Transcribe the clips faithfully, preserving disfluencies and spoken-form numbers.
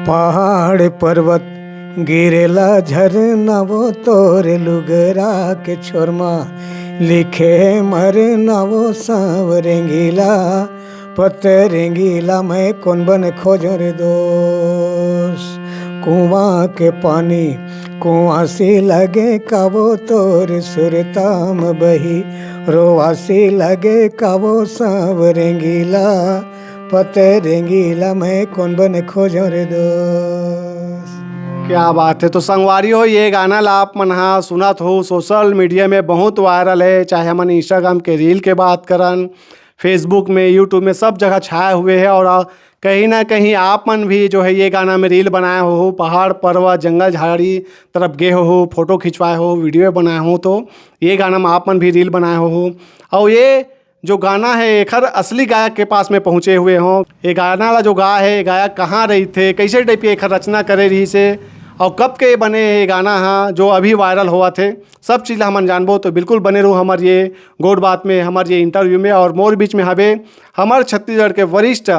पहाड़ पर्वत गिरेला झरना वो, तोर लुगरा के छोरमा लिखे मरना वो। सांव रेंगीला पत रेंगीला, मैं कौन बन खोजों रे दोस्त। कुआं के पानी कुआं से लगे का वो, तोर सुरताम बही रोवा से लगे का वो। सांव रेंगीला पत रेंगीला, मैं कौन बन खोजों रे दोस्त। क्या बात है। तो संगवारी हो, ये गाना ला आप मन हा सुनत हो, सोशल मीडिया में बहुत वायरल है, चाहे हमन इंस्टाग्राम के रील के बात करन, फेसबुक में, यूट्यूब में, सब जगह छाए हुए है। और आ, कहीं ना कहीं आप मन भी जो है ये गाना में रील बनाए हो, पहाड़ पर्वत जंगल झाड़ी तरफ गए हो, फोटो खिंचवाए हो, वीडियो बनाए हो, तो ये गाना में आप मन भी रील बनाए हो। और ये जो गाना है एखर असली गायक के पास में पहुँचे हुए हो। ये गाना ला जो गा है, ये गायक कहाँ रहिथे, कैसे टाइप के एखर रचना करे रहिसे, और कब के बने ये गाना हा जो अभी वायरल होवत हे, सब चीज ला हमन जानबो। तो बिल्कुल बने रहू हमर ये गोठ बात में, हमर ये इंटरव्यू में। और मोर बीच में हवे हमर छत्तीसगढ़ के वरिष्ठ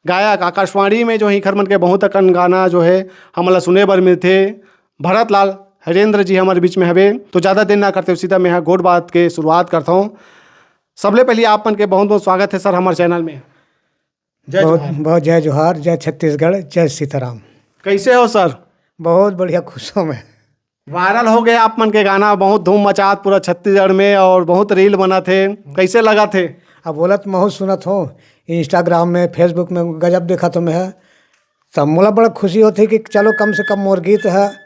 गायक, आकाशवाणी में जो है एखर मन के बहुत अकन गाना जो है हमन ला सुने बर मिलथे, भरत लाल हरेंद्र जी हमर बीच में हवे। तो ज्यादा देर ना करते हुए सीधा मैं यहाँ गोठ बात के शुरुआत करता हूँ। सबले पहले आप मन के बहुत बहुत स्वागत है सर हमर चैनल में। जय बहुत जोहार। बहुत जय जोहार, जय छत्तीसगढ़, जय सीताराम। कैसे हो सर? बहुत बढ़िया, खुश हूँ मैं। वायरल हो गए आप मन के गाना, बहुत धूम मचात पूरा छत्तीसगढ़ में और बहुत रील बनत हे, कैसे लगत हे? अब बोलत महू सुनत हो, इंस्टाग्राम में, फेसबुक में गजब देखत हो मैं, तब मोला बड़ा खुशी होथे कि चलो कम से कम मोर गीत है,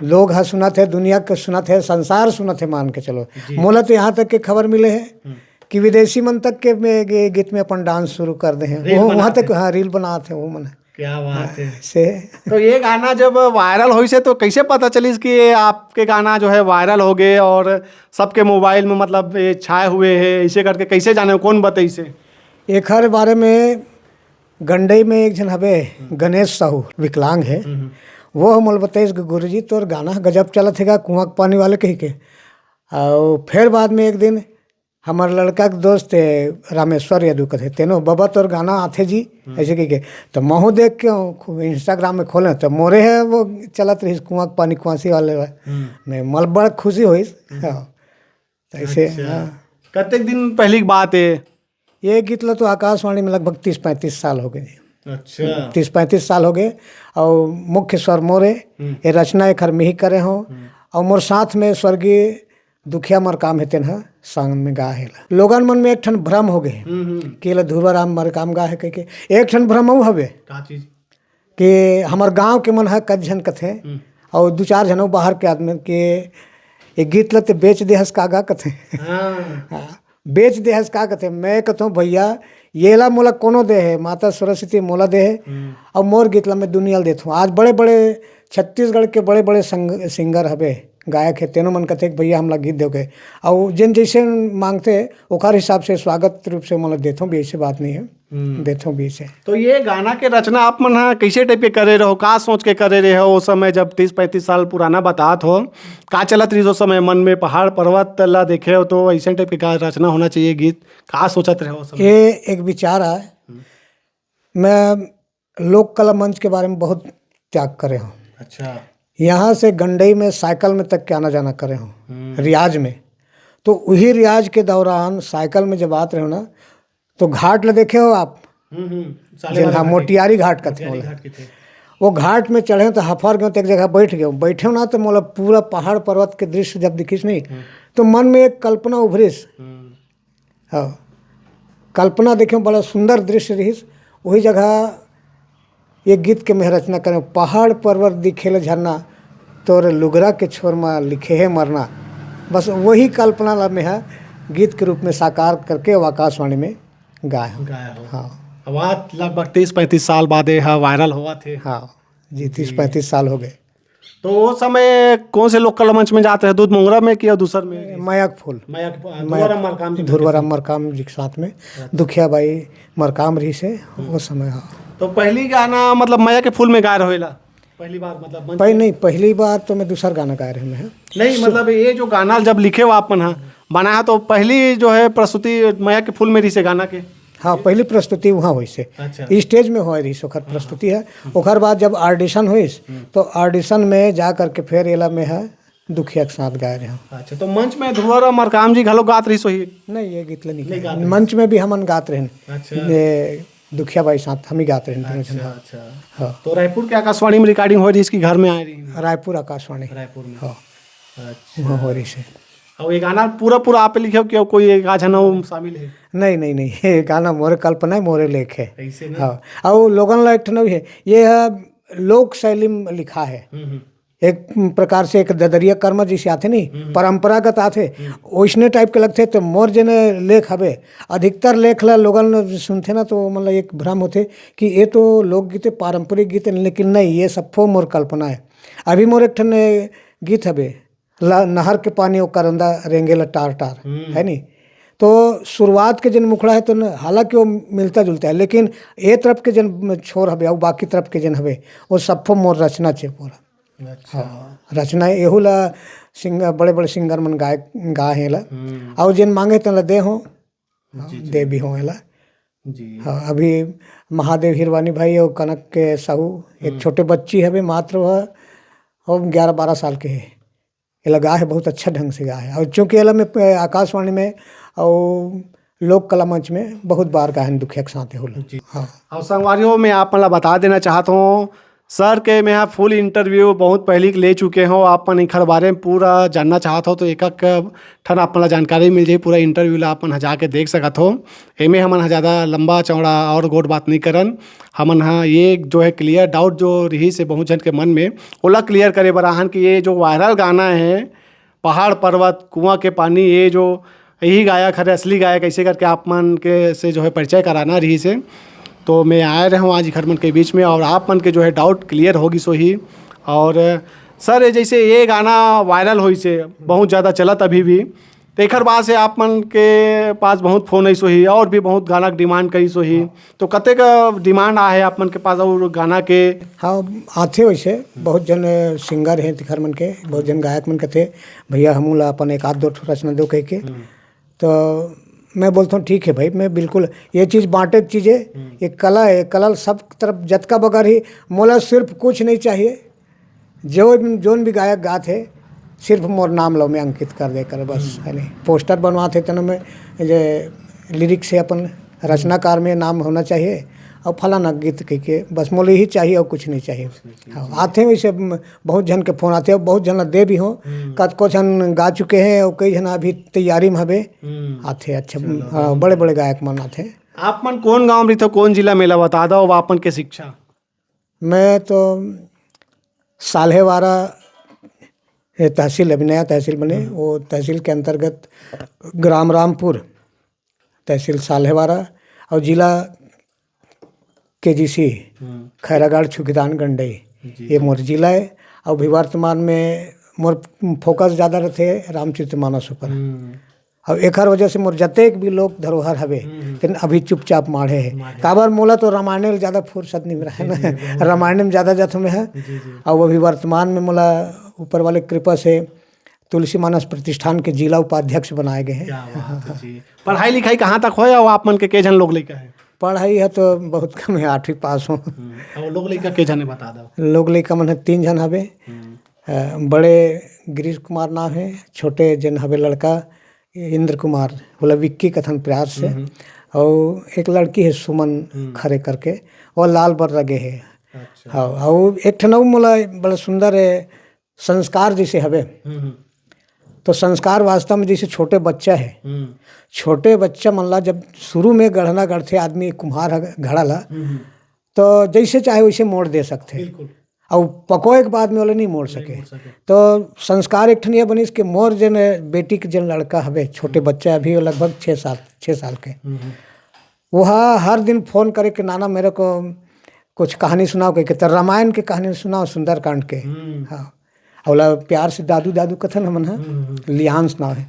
लोग ह सुनत हे, दुनिया के सुनत हे, संसार सुनत हे, मान के चलो। जी। मोला तो यहाँ तक के खबर मिले हे हम्म। कि विदेशी मन तक के में गे-, गीत में अपन डांस शुरू कर दे हैं। रील वो वहाँ बनात तक, हे। हाँ, रील बनात हे वो मन। क्या बात है। से तो ये गाना जब वायरल होइस हे तो कैसे पता चलिस कि ये आपके गाना जो है वायरल हो गए और सबके मोबाइल में मतलब ये छाए हुए है, ऐसे करके कैसे जाने, कौन बताइस हे? एखर बारे में गंडई में एक झन हवे, गणेश साहू, विकलांग हे। हम्म। वो हमन ल बताइस कि "गुरुजी, तोर गाना ह गजब चलत हे गा, कुआं के पानी वाले," कहिके। अउ फेर बाद में एक दिन हमर लड़का के दोस्त हे, रामेश्वर यदु कथे, "तेनो बबा, तोर गाना आथे जी," हम्म। ऐसे कहिके। तो महू देख के खु-, इंस्टाग्राम में खोले, तो मोरे है वो चलत रहिस, "कुआं के पानी कुआंसी वाले बा।" हम्म। मैं मल बड़ खुशी होइस। हम्म। हाँ। तो ऐसे, अच्छा। हाँ। कतेक दिन पहली की बात है? ये गीत ला तो आकाशवाणी में लगभग तीस पैंतीस साल हो गए। अच्छा। तीस पैंतीस साल हो गए। और मुख्य स्वर मोरे, हम्म। ये रचना एखर मिही करे हो। हम्म। और मोर साथ में स्वर्गीय दुखिया मरकाम हे, तेन ह संग में गा हे ला। लोगन मन में एक ठन भ्रम हो गए हम्म, हम्म। कि ये ला धुरवा राम मरकाम गा हे कह के। एक ठन भ्रम अउ हवे का चीज? कि हमर गांव के मन ह कत झन कथे, हम्म। और दू चार झन अउ बाहर के आदमी के ये गीत ल ते बेच दे हस का गा कथे। हाँ। हाँ, बेच दे हस का कथे। मैं कथों, "भैया, ये ला मोला कोनो दे हे, माता सरस्वती मोला दे हे, हम्म। और मोर गीत ला मैं दुनिया ल देथों।" आज बड़े-बड़े छत्तीसगढ़ के बड़े-बड़े संग-, सिंगर हवे, गायक हे, तेनो मन कथे कि "भैया, हमला गीत देव के।" और जिन जैसे मांगथे, ओकर हिसाब से स्वागत रूप से मोला देथों भी, ऐसे बात नहीं है। हम्म। देथों बीच है। तो ये गाना के रचना आप मन हा कैसे टाइप के करे रहो, का सोच के करे रहे हो? उस समय जब तीस पैंतीस साल पुराना बतात हो, का चलत रही उस समय मन में, पहाड़ पर्वत ला देखे हो तो ऐसे टाइप के का रचना होना चाहिए गीत, का सोचत रहे हो उस समय? ये एक विचार आए। हम्म। मैं लोक कला मंच के बारे में बहुत त्याग करे हूँ। अच्छा। यहाँ से गंडई में साइकिल में तक के आना जाना करे हूँ, हम्म। रियाज में। तो वही रियाज के दौरान साइकिल में जब आत रहे हो ना, तो घाट ल देखे हो आप? हम्म, हम्म, सालेवाला जेन हा घाट। मोटियारी घाट कथे मोटियारी ओला। घाट कथे। वो घाट में चढ़े तो हफर गयो, तो एक जगह बैठ गयो। बैठे ना तो मोला पूरा पहाड़ पर्वत के दृश्य जब दिखिस नहीं, हम्म। तो मन में एक कल्पना उभरिस। हम्म। हाँ, कल्पना देखे, बड़ा सुंदर दृश्य रहिस। वही जगह ये गीत के मैं रचना करें, "पहाड़ पर्वत दिखेल झरना, तोर लुगरा के छोर मा लिखे हे मरना।" बस वही कल्पना ला मैं ह गीत के रूप में साकार करके वो आकाशवाणी में गाए हूँ। गाए हो। हाँ। अब आज लगभग तीस पैंतीस साल बाद ये ह वायरल होवत हे। हाँ जी, तीस जी। पैंतीस साल हो गए। तो वो समय कौन से लोकल मंच में जाते हैं, दूध मोंगरा में कि या दूसर में? मया के फूल। मया के फूल, मया धुरवाराम मरकाम जी के धुरवाराम साथ। मरकाम जी के साथ में, अच्छा। दुखिया बाई मरकाम रही से, हम्म। वो समय, हाँ। तो पहली गाना मतलब मया के फूल में गाए रहेला? पहली बार मतलब मंच पहली में? नहीं, पहली बार तो मैं दूसर गाना गाए रहे मैं। नहीं, सु- मतलब ये जो गाना जब लिखे हो आप मन हा, बनाया तो पहली जो है प्रस्तुति मया के फूल में रही से गाना के? हाँ, पहली प्रस्तुति वहाँ होइस हे। अच्छा। Stage में होए रहिस ओखर प्रस्तुति हे। ओखर बाद जब audition होइस, तो audition में जा करके फिर एला मैं ह दुखिया के साथ गाए रहेंव। अच्छा, तो मंच में ध्रुव राम मरकाम जी घलो गात रहिस होही? नहीं, ये गीत ल नहीं नहीं गाए। गात रहिस। मंच में भी हमन गात रहेन। अच्छा। ये दुखिया बाई साथ हम ही गात रहेन तीनों झन। अच्छा, अच्छा। हाँ। तो रायपुर के आकाशवाणी में recording होए रहिस कि घर में आए रहिस? रायपुर आकाशवाणी। रायपुर में। हाँ। अच्छा। वहाँ होए रहिस हे। अउ ये गाना पूरा, पूरा आप लिखे हो कि कोई एक आध झन अउ शामिल हे? नहीं, नहीं, नहीं, ये गाना मोरे कल्पना हे, मोरे लेख हे। ऐसे ना? हाँ। अउ लोगन ला एक ठन हे, ये ह लोक शैली में लिखा हे। हम्म, हम्म। एक प्रकार से एक ददरिया कर्म जैसे आथे नहीं, हम्म। परंपरागत आथे, हम्म। वैसने type के लगथे। तो मोर जेन लेख हवे, अधिकतर लेख ला लोगन सुनथे ना, तो मतलब एक भ्रम होथे कि ये तो लोकगीत हे, पारंपरिक गीत हे, लेकिन नहीं, ये सब्बो मोर कल्पना हे। अभी मोर एक ठन गीत हवे, ला-, नहर के पानी ओ करंदा रेंगे ला टार टार, हम्म। है नी? तो शुरुआत के जेन मुखड़ा हे, तो न, हालांकि वो मिलता जुलता हे, लेकिन ए तरफ के जेन छोर हवे अउ बाकी तरफ के जेन हवे, वो सब्बो मोर रचना हे पूरा। अच्छा। हाँ, रचना एहू ला सिंगर, बड़े-बड़े सिंगर मन गाए, गाए हे ला। हम्म। अउ जेन मांगे तेन ला दे हों, जी, जी। दे भी हों एला। जी। हाँ, अभी महादेव हिरवानी भाई अउ कनक के साहू, एक हम्म। छोटे बच्ची हवे, मात्र वह, वो ग्यारह बारह साल के हे। एला गाए हे, बहुत अच्छा ढंग से गाए हे। अउ चूंकि एला मैं, अ, आकाशवाणी में अउ लोक कला मंच में बहुत बार गाए हन दुखिया के साथ एहू ला। जी। हाँ। अउ संगवारियों, मैं आप मन ला बता देना चाहत हों, सर के मैं ह full interview बहुत पहिली ले चुके हों। आप मन एखर बारे में पूरा जानना चाहत हो तो एक एक ठन आप मन ला जानकारी मिल जाही। पूरा interview ला आप मन ह जाके देख सकत हो। एमे हमन ह ज़्यादा लंबा चौड़ा और गोठ बात नहीं करन। हमन ह ये जो है clear doubt जो रहिस हे बहुत झन के मन में, ओला clear करे बर आहन कि ये जो viral गाना हे पहाड़ पर्वत कुआं के पानी, ये जो यही गायक हरे, असली गायक, ऐसे करके आप मन के से जो है परिचय कराना रहिस हे। तो मैं आए रहेंव आज एखर मन के बीच में और आप मन के जो है doubt clear हो गिस होही। और सर, ये जैसे ये गाना viral होइस हे, बहुत ज़्यादा चलत अभी भी, तो एखर बाद से आप मन के पास बहुत फोन आइस होही और भी बहुत गाना के demand करिस होही, तो कतेक demand आए हे आप मन के पास और गाना के? हाँ, आथे वैसे, बहुत झन सिंगर हे तेखर मन के, बहुत झन गायक मन कथे, "भैया, हमू ला अपन एक आध दो ठो रचना दो," कहिके। हम्म। तो मैं बोलथों, "ठीक हे भाई, मैं बिल्कुल ये चीज़ बांटे के चीज़ हे, हम्म। ये कला हे, कला सब तरफ जतका बगर ही, मोला सिर्फ कुछ नहीं चाहिए, जो जोन भी गायक गात हे, सिर्फ मोर नाम ला ओमे अंकित कर दे कर बस," हम्म। है नहीं? पोस्टर बनवात हे तेनो में जे lyrics हे अपन रचनाकार में नाम होना चाहिए और फलाना गीत कहिके, बस मोला यही चाहिए और कुछ नहीं चाहिए। कुछ नहीं चाहिए। हाँ, आथे वैसे, म, बहुत झन के फोन आथे और बहुत झन ला दे भी हों। हम्म। कतको झन गा चुके हे और कई झन अभी तैयारी में हवे। हम्म। आथे अच्छा, चलो, हाँ, बहुत बड़े-बड़े बढ़िया। गायक मन आथे। आप मन कौन गांव में रहिथो, कौन जिला में, ला बता दो, और आप मन के शिक्षा? मैं तो साल्हेवारा, ये तहसील अभी नया तहसील बने, हम्म। वो तहसील के अंतर्गत ग्राम रामपुर, तहसील साल्हेवारा और जिला केजीसी, हम्म। खैरागढ़, छुकीदान, गंडई, जी, ये जी। मोर जिला हे। और अभी वर्तमान में मोर focus ज़्यादा रहिथे रामचरित मानस ऊपर। हम्म। और एखर वजह से मोर जतेक भी लोक धरोहर हवे, हम्म। तेन अभी चुपचाप माढ़े हे। माढ़े। काबर, मोला तो रामायण ले ज़्यादा फुर्सत नहीं मिला हे जी, ना। जी, बहुत रामायण में ज़्यादा जाथों मैं ह। जी, जी। और अभी वर्तमान में मोला ऊपर वाले कृपा से तुलसी मानस प्रतिष्ठान के जिला उपाध्यक्ष बनाए गए हे। क्या बात हे जी। पढ़ाई लिखाई कहाँ तक होय और आप मन के के झन लोग लइका हे? पढ़ाई ह तो बहुत कम हे, आठवीं पास हों। हम्म, और लोग लइका के झन हे, बता दो। लोग लइका मन ह तीन झन हवे। हम्म। अ, बड़े गिरीश कुमार नाम हे, छोटे जेन हवे लड़का इंद्र कुमार, ओला विक्की कथन प्यार से, हम्म। और एक लड़की हे सुमन हम्म। खरे करके, वो लाल बर लगे हे। अच्छा। हाँ, और एक ठन अउ मोला बड़ा सुंदर हे, संस्कार जैसे हवे। हम्म, हम्म। तो संस्कार वास्तव में जैसे छोटे बच्चा हे, हम्म। छोटे बच्चा मन ला जब शुरू में गढ़ना गढ़थे आदमी, कुम्हार ह घड़ा ला, हम्म, हम्म। तो जैसे चाहे वैसे मोड़ दे सकथे। बिल्कुल। अउ पकोए के बाद में ओला नहीं मोड़ नहीं सके। मोड़ सके। तो संस्कार एक ठन ये बनिस कि मोर जेन बेटी के जेन लड़का हवे, छोटे हम्म। बच्चा, अभी वो लगभग छः साल, छः साल के। हम्म, हम्म। वो ह हर दिन फोन करे के, "नाना, मेरे को कुछ कहानी सुनाओ," कहिके, "तो रामायण के कहानी सुनाओ, सुंदरकांड के।" हम्म। हाँ। ओला प्यार से दादू, दादू कथन हमन ह, हम्म, हम्म, हम्म। लियांश नाव हे।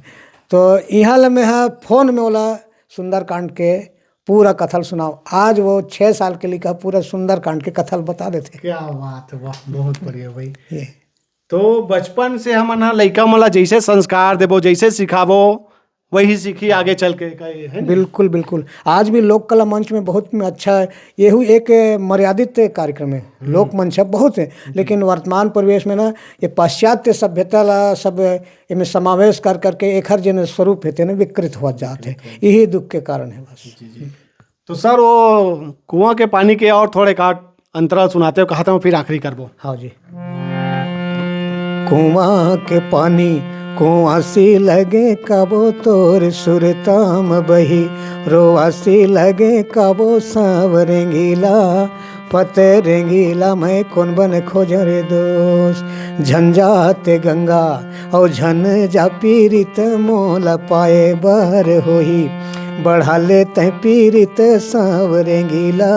तो इहाँ ले मैं ह फोन में ओला सुंदरकांड के पूरा कथा ल सुनाओ। आज वो छः साल के लइका पूरा सुंदरकांड के कथा ल बता देथे। क्या बात हे, वाह, बहुत बढ़िया भाई। ये। तो बचपन से हमन ह लइका मन ला जैसे संस्कार देबो, जैसे सिखाबो, वही सीखी आगे चल के, कहे, है ना? बिल्कुल, बिल्कुल। आज भी लोक कला मंच में बहुत अच्छा है, यहू एक मर्यादित कार्यक्रम है। लोक मंच है, बहुत है, लेकिन वर्तमान परिवेश में ना, ये पाश्चात्य सभ्यता ला सब एमे समावेश कर करके एखर जेन स्वरूप हे तेन विकृत होवत जात हे। यही दुख के कारण है बस। तो सर, वो कुआं के पानी के और थोड़े का अंतरा सुनाते हो, कहा था, फिर आखिरी करबो। हाँ जी। कुआं के पानी कुआं सी लगे, कबो तोर सुरताम बही, रोआ सी लगे, कबो सांवरेंगीला, पतरेंगीला, मैं कौन बन खोजों रे दोस्त। झन जाते गंगा अउ झन जा पीरित, मोला पाए बर होही, बढ़ा ले तैं पीरित, सांवरेंगीला,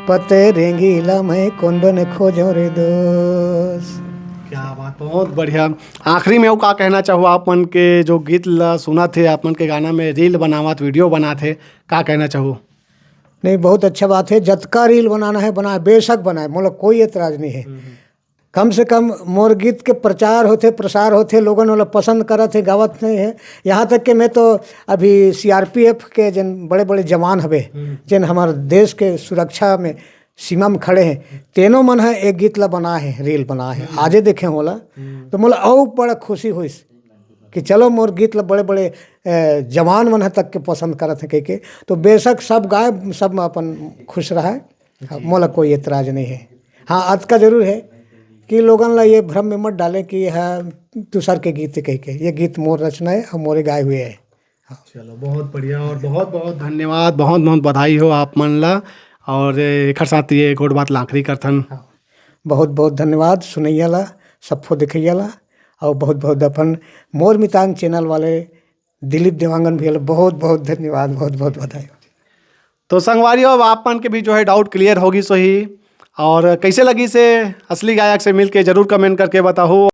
पतरेंगीला, मैं कौन बन खोजों रे दोस्त। क्या बात, बहुत बढ़िया। आखिरी में वो का कहना चाहो, आप मन के जो गीत ला सुनत हे, आप मन के गाना में रील बनावत, वीडियो बनात हे, का कहना चाहो? नहीं, बहुत अच्छा बात है। जतका रील बनाना है बनाए, बेशक बनाए, मोला कोई एतराज नहीं है। कम से कम मोर गीत के प्रचार होथे, प्रसार होथे, लोगन ओला पसंद करत हे, गावत नहीं है। यहाँ तक कि मैं तो अभी सीआरपीएफ के जिन बड़े बड़े जवान हवे, जिन हमारे देश के सुरक्षा में सीमा में खड़े हैं, तेनो मन ह एक गीत ला बनाए है, रील बनाए है, आजे देखे होला, तो मोला अउ बड़ा खुशी होइस कि चलो, मोर गीत ला बड़े बड़े अ, जवान मन ह तक के पसंद करत है कह के। तो बेशक सब गाए, सब में अपन खुश रहे, मोला कोई एतराज नहीं है। हाँ, अतका जरूर है कि लोगन ला ये भ्रम में मत डालें कि यह दूसर के गीत है कह के। ये गीत मोर रचना है और मोरे गाए हुए है। चलो, बहुत बढ़िया और बहुत बहुत धन्यवाद, बहुत बहुत बधाई हो आप मन ला। और एखर साथ ये गोठ बात ला आखिरी करथन। बहुत बहुत धन्यवाद सुनैया ला, सबको देखैया ला, और बहुत बहुत अपन मोर मितान चैनल वाले दिलीप देवांगन भैया ला बहुत बहुत धन्यवाद, बहुत बहुत बधाई। तो संगवारी हो, अब आप मन के भी जो है डाउट क्लियर होगी सही। और कैसे लगी से असली गायक से मिलके, जरूर कमेंट करके बताओ।